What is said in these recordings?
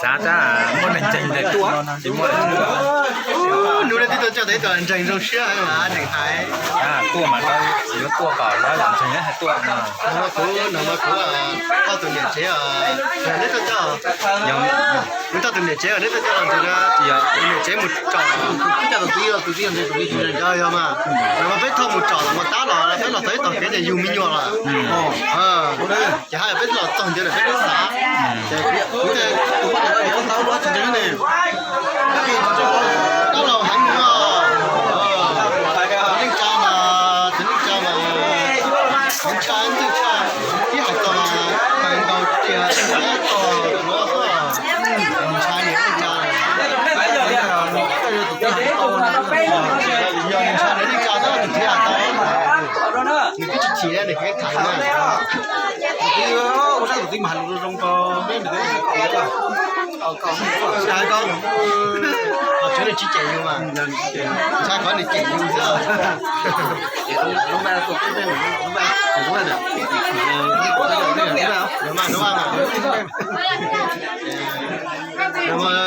Xav tab muaj neeg ntseeg ntawd tuaj tsis muaj. Nub tib tug coj tau ib tug ntseeg zoo siab mas tseem hais. Tuaj mas yuav tuaj kom lawv los ntseeg hais tuaj. Kuv no mas kuv, koj tus niam tsev, neb tuaj coj, kuv coj tus niam tsev neb tuaj coj los ntseeg, tus niam tsev mus tsom, yog mas, mas peb thauj mus tsom los mus tab los peb los txog ib tog kev ces yug me nyuam lawm. Ces haj yog peb los txog ntawd lawm peb twb xav, ces kuv thiaj, kuv thiaj tau ua tsis ntseeg ne. Tab los heev no, txiv neej tsa mas, txiv neej tsa mas, txiv neej tsa ntxwj tshaj, ib hais txog mas heev nkaus tias txog tus ntshai niam neej tsa. Yog nws ntshai niam neej tsa tab tus thiaj tau, nws twb tsis chim nws kev tham na. Tus txiv, ua tus txiv mas hais lus zoo zoo rau peb, ntshai koj, ntshai nws tsis cem yus mas, ntshai qhov nws cem yus xwb.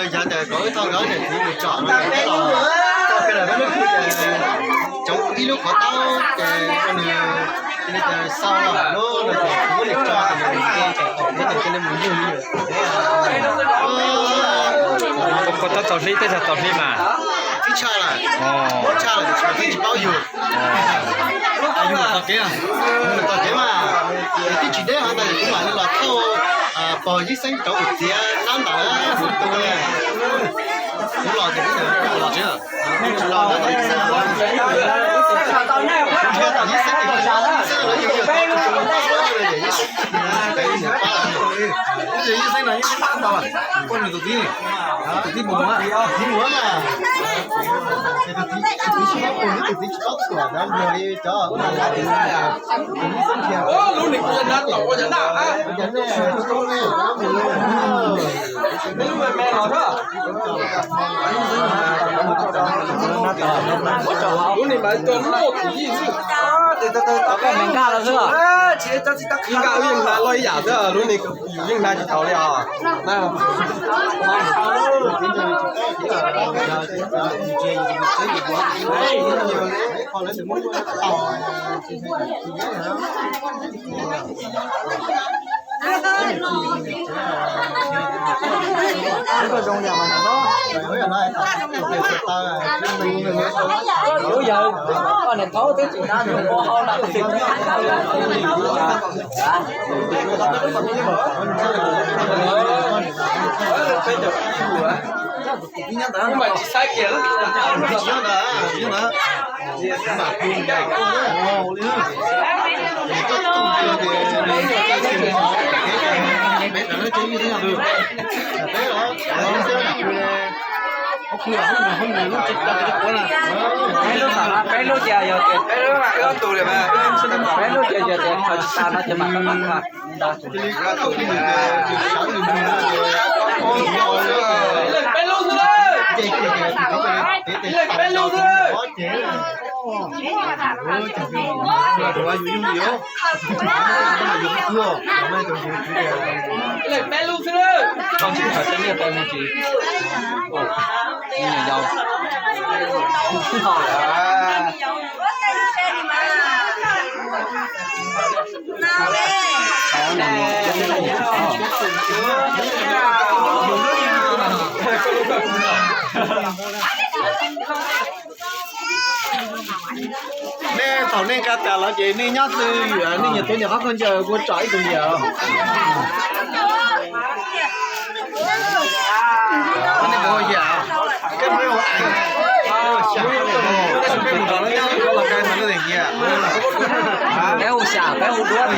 Yav tas kom wb thauj nkawd niam txiv mus tsom no, txog kiag lawm peb lub khw ces tsoov ib lub qhov taub ces nws cia li xau lawm lub no ces kuv muab nws tso ces nws cia li tsom qaum nws ces cia li mus yug li. Ua tab txaus hlib, tej zaum txaus hlib mas. Twb tshaj lawm, tshaj lawm tiam sis peb tsis paub yug. Yug txog kev, yug txog kev mas, twb tsis deb hov ntawd kuv mam li los thauj pog Yib Xeeb rau kuv txiav nab ntawd kuv tu li. Kuv los ces kuv los tsev, kuv los Yib Xeeb, Yib Xeeb los yug yug tau tus tus pab, Yib Xeeb no Yib Xeeb pab tau, kuv nws tus txiv, tus txiv mus, tus txiv mus na, tus txiv tsis paub, tus txiv tsis paub txhuam na, nplog li cov ua na tus Yib Xeeb tiag. Lub ni mas cov muaj tus yij xwb. Nkaj los xwb. Nkaj yeej hnav los ib yam xwb, lub ni yus yeej hnav tsis tau li os. Lub yawg, koj niam thaub twb tsis nab nws ua hau lawm. Mas tsis saib kiag. Peb lub ces yog tias, peb lub ces yog tias tsis tas no ces mam rov qab. Leej peb lub xwb, leej peb lub xwb. Leej peb lub xwb. Nej thaum nej nqa tas los ces nej nyob twj ywm, nej nyias tus nyias qhov khaub ncaws ua tsom ib tug nyias. Peb hu xyam, peb hu duab.